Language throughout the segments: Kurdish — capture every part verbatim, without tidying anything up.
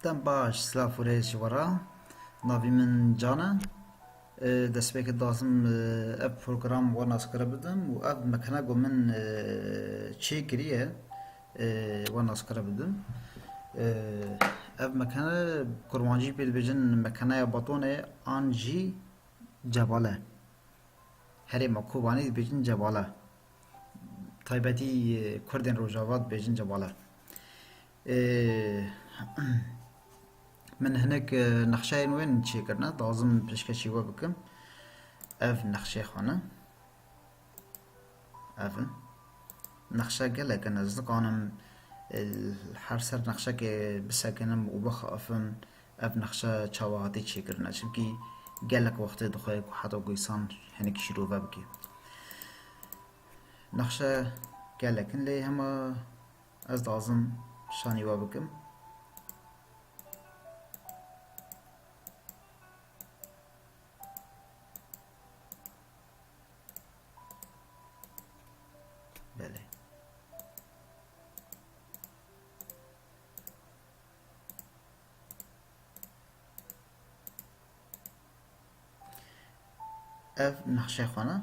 Dem baş, silav û rêz ji we re. Navî min Can e. E, destpêkê dixwazim, e, ev program we naskire bidim û ev mekane ku min, e, çêkiriye, e, we naskire bidim. E, ev mekane kurmancî pê dibêjin mekeneya batonê an jî cebale. Herêma Kobanê dibêjin cebale. Taybetî, e, Kurdên Rojava dibêjin cebale. E, min hinek, e, nexşeyên wê çêkirine, dixwazim pêşkêşî we bikim. Ev nexşê xwe ne. Ev in. Nexşe gelek in. Ez dikanim, e, her ser nexşekê bisekinim û bixafim. Ev nexşe çawa hatî çêkirine? Çimkî gelek wextê dixwe ku heta ku însan hinek şîrove bike. Nexşe gelek in, lê hema ez dixwazim şanî we bikim. Belê. Ev nexşê xwe ne,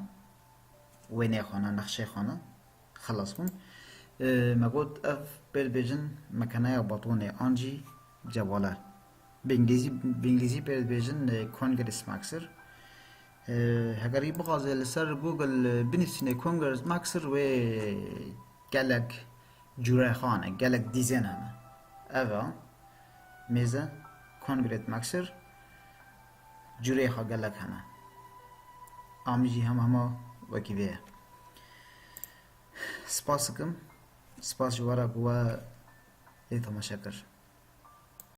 wêneyê xwe ne, nexşê xwe ne. Xelas bûn. E, me got ev pê dibêjin mekeneya batonê an jî cebale. Bi îngilîzî, bi îngilîzî pê dibêjin, e, Congress Maxer. E, hegerî bixwaze li ser Google, e, binivîsîne Congress Maxer wê gelek cûrê xwe hene, gelek dîzên hene. Ev e, mêze, Congress Maxer, cûrê xwe gelek hene. Amî jî hema hema wekî vê ye. Spas dikim. Spas ji we re ku we lê temaşe kir.